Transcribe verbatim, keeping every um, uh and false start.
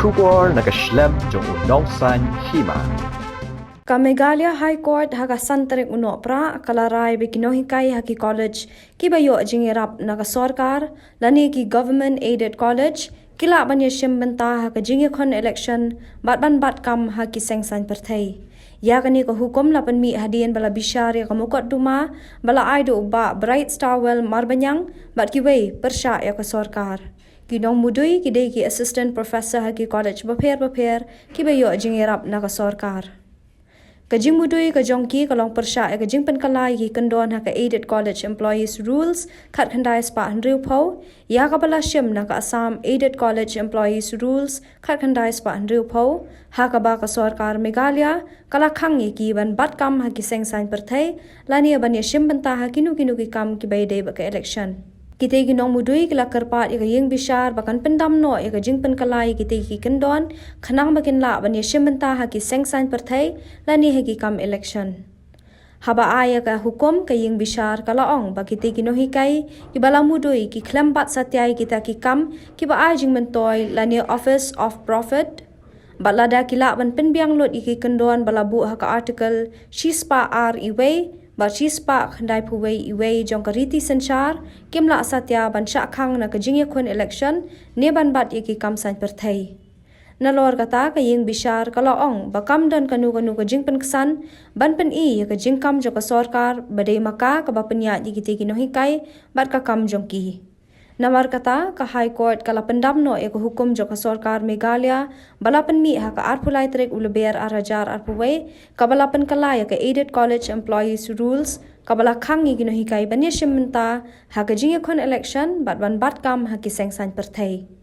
Khubor na ka shlem jong u nongsan hima. Ka Meghalaya High Court ha ka san tarik u Nohprah ka la rai ba ki nonghikai ha ki college kiba ïoh jingïarap na ka sorkar lane ki government aided college ki lah ban ïashim bynta ha ka jingïakhun election bad ban bat kam ha ki seng saiñ pyrthei. Ïa kane ka hukum la pynmih hadien ba la bishar ïa ka mukotduma ba la ai da u Bah Brightstarwell Marbaniang bad kiwei pyrshah ïa ka sorkar. Ki nongmudui ki dei ki assistant professor ha ki college bapher bapher kiba ïoh jingïarap na ka sorkar. Ka jingmudui ka jong ki ka long pyrshah ïa ka jingpynkylla ïa ki kyndon ha ka Aided College Employees Rules khatkhyndai spah hynriewphew, ïa kaba la shim na ka Assam Aided College Employees Rules khatkhyndai spah hynriewphew, ha kaba ka sorkar Meghalaya ka la khang ïa ki ban bat kam ha ki seng saiñ pyrthei lane ban ïashim bynta ha kino kino ki kam kiba ïadei bad ka election. Kitei ki nongmudui ki la kyrpad ïa ka ïing bishar ba kan pyndam noh ïa ka jingpynkylla ïa kitei ki kyndon khnang ba kin lah ban ïashim bynta ha ki seng saiñ pyrthei lane ha ki kam election. Haba ai ïa ka hukum, ka ïing bishar ka la ong ba kitei ki nonghikai kiba la mudui ki khlem bat satia ïa kita ki kam kiba ai jingmyntoi lane offers of profit. Bad lada ki lah ban pynbiang lut ïa ki kyndon ba la buh ha ka Article shispah ar iwei bad shispah khyndaiphew wei iwei jong ka riti synshar, kim lah satia ban shah khang na ka jingïakhun election ne ban bat ïa ki kam saiñ pyrthei. Nalor kata, ka ïing bishar ka la ong ba kam don kano kano ka jingpynksan ban pyni ïa ka jingkam jong ka sorkar ba dei ma ka kaba pynïaid ïa kitei ki nonghikai bad ka kam jong ki. Namar kata, ka High Court ka la pyndam noh ïa ka hukum jong ka sorkar Meghalaya ba la pynmih ha ka arphew lai tarik u Lber ar hajar arphew wei, kaba la pynkylla ïa ka Aided College Employees Rules, kaba la khang ïa ki nonghikai ban ïashim bynta ha ka jingïakhun election bad ban bat kam ha ki seng saiñ pyrthei.